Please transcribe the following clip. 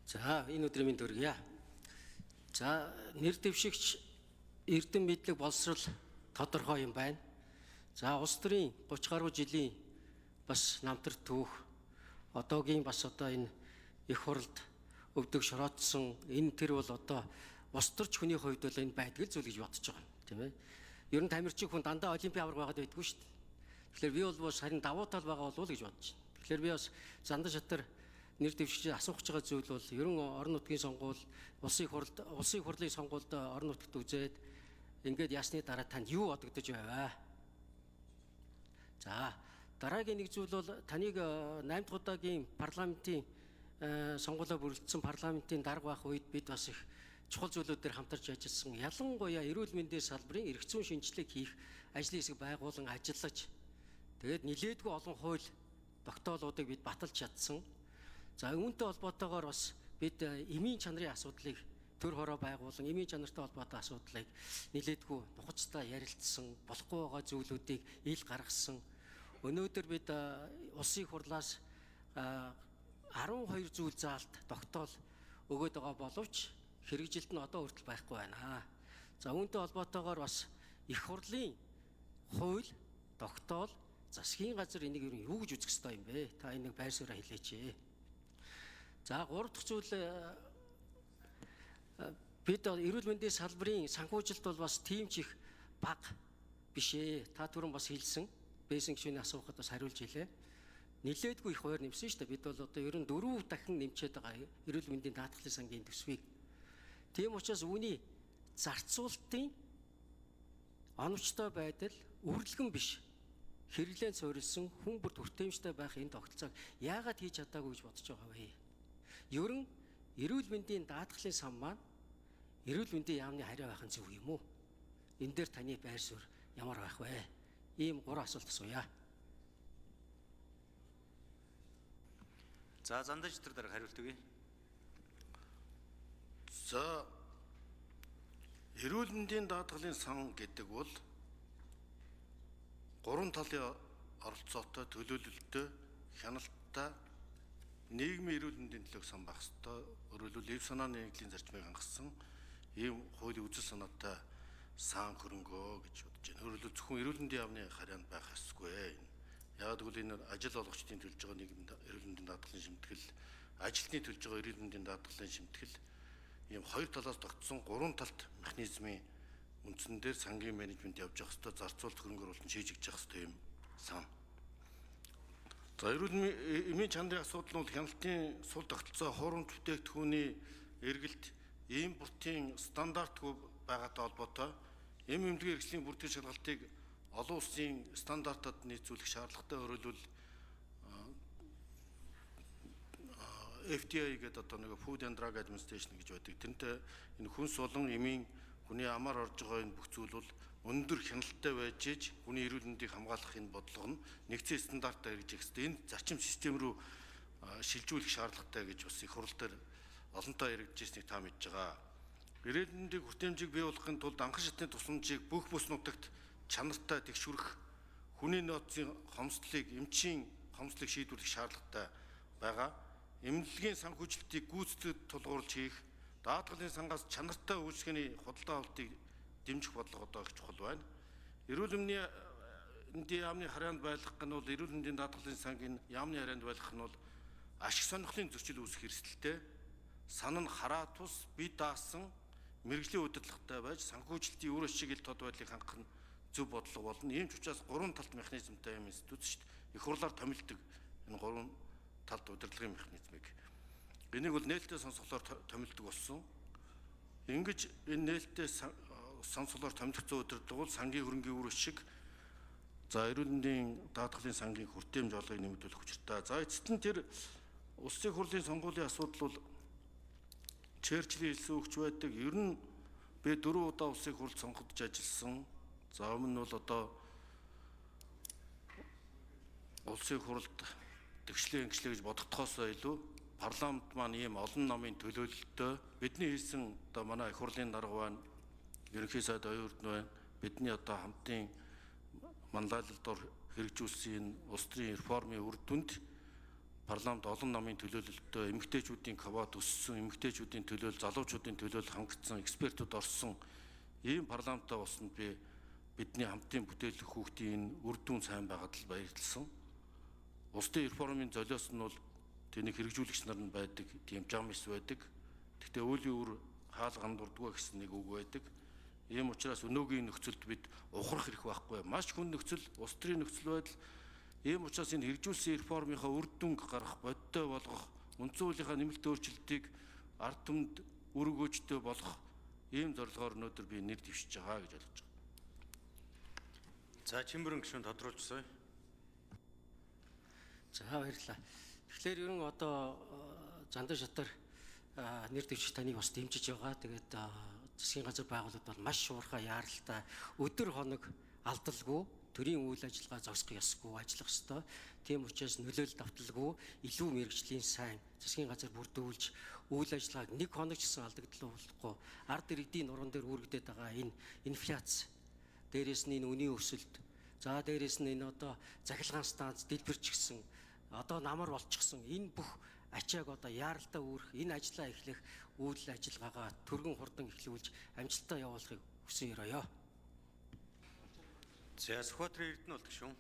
За, энэ өдрийн мэнд хүргье. За, нэр дэвшигч эрдэм мэдлэг боловсрол тодорхой юм байна. За, улс төрийн 30 гаруй жилийн бас намтар түүх, одоогийн бас одоо энэ их хуралд өвдөг шороотсон энэ тэр бол одоо улс төрч хүний хувьд бол энэ байдаг л зүйл гэж бодож байгаа юм, тийм ээ. Ер нь тамирчин хүн дандаа олимпийн аварга байгаад байдгүй шүү дээ. Тэгэхээр би бол бас харин давуу тал байгаа болов уу гэж бодож байна. Тэгэхээр би бас зандан шатар нэр дэвшигчид асуух гэж байгаа зүйл бол ерөн орон нутгийн сонгуул, улсын их хурлын сонгуульд орон нутгад үзээд ингээд ясны дараа танд юу бодогдож байваа? За, дараагийн нэг зүйл бол таныг 8 дахь удаагийн парламентын сонгуулиа бүрэлдсэн парламентын дарга байх үед бид бас их чухал зүйлүүд дээр хамтарч ажилласан. Ялангуяа эрүүл мэндийн салбарын эрх зүйн шинжилгээг хийх ажлын хэсэг байгуулан ажиллаж, тэгээд нилээдгүй олон хууль тогтоолуудыг бид баталж чадсан. За, үүнтэй холбоотойгоор бас бид эмийн чанарын асуудлыг төр хороо байгуулан эмийн чанартай холбоотой асуудлыг нилээдгүй нухацтай ярилцсан, болохгүй байгаа зүйлүүдийг ил гаргасан. Өнөөдөр бид улсын их хурлаас 12 зүйл заалт тогтоол өгөөд байгаа боловч хэрэгжилт нь одоо хүртэл байхгүй байна. За, үүнтэй холбоотойгоор бас их хурлын хууль тогтоол засгийн газар энийг ер нь юу гэж үзэх ёстой юм бэ? Та энийг байр сууриа хэлээч. За, гурав дахь зүйл, бид эрүүл мэндийн салбарын санхүүжилт бол бас тийм ч их бага биш ээ. Та түрүүн бас хэлсэн. Бэсэн гишүүний асуухад бас хариулж хэлээ. Нилээдгүй их хуваар нэмсэн шүү дээ. Бид бол одоо ер нь 4 дахин нэмчээд байгаа эрүүл мэндийн даатгалын сангийн төсвийг. Тийм учраас үүний зарцуулалтын оновчтой байдал үрлэгэн биш. Хэрэглээнд суурилсан хүн бүр хүртээмжтэй байх энэ тогтолцоог яагаад хийж чадаагүй гэж бодож байгаа вэ? Ер нь эрүүл мэндийн даатгалын сан маань эрүүл мэндийн яамны хариа байх нь зөв юм уу? Энэ дээр таны байр суурь ямар байх вэ? Ийм гурван асуулт асууя. За, зандаж төр дарга хариулт өгье. За, эрүүл мэндийн даатгалын сан гэдэг бол гурван талын оролцоотой, төлөөлөлтөй, хяналттай нийгмийн эрүүл мэндийн төлөөх сан байх ёстой. Өөрөөр хэлбэл эв санааны нэгдлийн зарчмыг хангасан ийм хуулийн үзэл санаатай сан хөрөнгөө гэж бодож байна. Өөрөөр хэлбэл зөвхөн эрүүл мэндийн яамны харьяанд байх ёсгүй. Яг гэвэл энэ ажил олгогчдын төлж байгаа нийгмийн эрүүл мэндийн даатгалын шимтгэл, ажилтны төлж байгаа эрүүл мэндийн даатгалын шимтгэл ийм хоёр талаас тогтсон гурван талт механизмын үндсэн дээр сангийн менежмент явж явах ёстой, зарцуулалт хөрөнгө оруулалт нь шийдэгдэж явах ёстой юм сан. За, эрүүл эмийн чанарын асуудал нь бол хяналтын сул тогтолцоо, хуурамч бүтээгдэхүүний эргэлт, импортын стандартгүй байгаатай холбоотой эм эмнэлгийн хэрэгслийн бүртгэл шалгалтыг олон улсын стандартад нийцүүлэх шаардлагатай. Өөрөлдвөл FDA гэдэг одоо нэг Food and Drug Administration гэж байдаг. Тэрнтэй энэ хүнс болон эмийн хүний амаар орж байгаа энэ бүх зүйл бол өндөр хяналттай байж иж хүний эрүүл мэндийг хамгаалах энэ бодлого нь нэгдсэн стандартаар хэрэгжих ёстой. Энэ зарчим систем рүү шилжүүлэх шаардлагатай гэж бас их хурал дээр олонтаа яригдж ирснийг та мэдж байгаа. Эрүүл мэндийн хүртээмжийг бий болгохын тулд анхан шатны тусламжийг бүх бүс нутагт чанартай тэгшүүрэх, хүний нөөцийн хомсдлыг, эмчийн хомсдлыг шийдвэрлэх шаардлагатай байгаа. Эмнэлгийн санхүүжилтийг гүйцэтгэж тулгуурлаж хийх, даатгалын сангаас чанартай үйлчилгээний худалдаа авалтыг дэмжих бодлого одоо их чухал байна. Эрүүл мэндийн яамны харьяанд байлгах нь бол эрүүл мэндийн даатгалын сангийн яамны харьяанд байлгах нь бол ашиг сонирхлын зөрчил үүсэх эрсдэлтэй. Сан нь хараа тус бие даасан мэргэжлийн удирдлагатай байж санхүүжилтийн үр ашиг ил тод байдлыг хангах нь зөв бодлого болно. Ийм ч учраас гурван талт механизмтай юм институт шүү дээ. Их хурлаар томилдог энэ гурван талт удирдлагын механизмыг. Энийг бол нээлттэй сонсголоор томилдог болсон. Ингэж энэ нээлттэй сонсголоор томилогдсон удирдлага бол сангийн хөрөнгийн үр ашиг, за эрүүл мэндийн даатгалын сангийн хүртээмж олгыг нэмэгдүүлэх учиртай. За, эцэст нь тэр улсын хурлын сонгуулийн асуудал бол Черчиллийн хэлсэн өгч байдаг. Ер нь би 4 удаа улсын хурлд сонгогдож ажилласан. За, өмнө нь бол одоо улсын хурлд тэгшлээ ингэшлээ гэж бодогдохоосоо илүү парламент маань ийм олон намын төлөөлөлтөй бидний хийсэн одоо манай их хурлын дарга байна, ерөнхий сайд оюун эрдэнэ байна. Бидний одоо хамтын манлайлал дор хэрэгжүүлсэн энэ улс төрийн реформын үр дүнд Парламент олон намын төлөөлөлтөй эмэгтэйчүүдийн квот өссөн, эмэгтэйчүүдийн төлөөлөл, залуучуудын төлөөлөл хангагдсан, экспертүүд орсон ийм парламентаа болсонд би бидний хамтын бүтээл хүүхдийн энэ үр дүн сайн байгаад л баярлсан. Улс төрийн реформын золиос нь бол тэнийг хэрэгжүүлэгч нар нь байдаг, тийм жам ис байдаг. Гэхдээ өөлийн үр хаал гандурдгүй гэсэн нэг үг байдаг. Ийм учраас өнөөгийн нөхцөлд бид ухрах хэрэг байхгүй. Маш хүн нөхцөл, улс төрийн нөхцөл байдал. Ийм учраас энэ хэрэгжүүлсэн реформынхаа үр дүнг гаргах, бодиттой болгох, үндсэн хуулийнхаа нэмэлт өөрчлөлтийг ард түмэнд үр өгөөжтэй болгох ийм зорилгоор өнөөдөр би нэр дэвшиж байгаа гэж ойлгож байгаа. За, Чимбэрэн гишүүн тодруулчихсан. За, баярлалаа. Тэгэхээр ер нь одоо Зандан шатар нэр дэвших таныг бас дэмжиж байгаа. Тэгээд засгийн газар байгууллагууд бол маш шуурхай яаралтай өдөр хоног алдалгүй төрийн үйл ажиллагаа зогсох ёсгүй, ажиллах ёстой. Тийм учраас нөлөөлөл давталгүй илүү мэрэгжлийн сайн засгийн газар бүрдүүлж үйл ажиллагааг нэг хоног ч гэсэн алдагдлуулахгүй, ард иргэдийн нуруунд дээр үүрэгдээд байгаа энэ инфляц, дээрээс нь энэ үнийн өсөлт, за дээрээс нь энэ одоо захилгаан станц дэлбэрч гисэн, одоо намар болчихсон энэ бүх ачааг одоо яаралтай үүрэх энэ ажлаа эхлэх үйл ажиллагаагаа түргэн хурдан эхлүүлж амжилттай явуулахыг хүсэн ёроёо. За, Сүхбаатарын Эрдэнэ болдог шүү.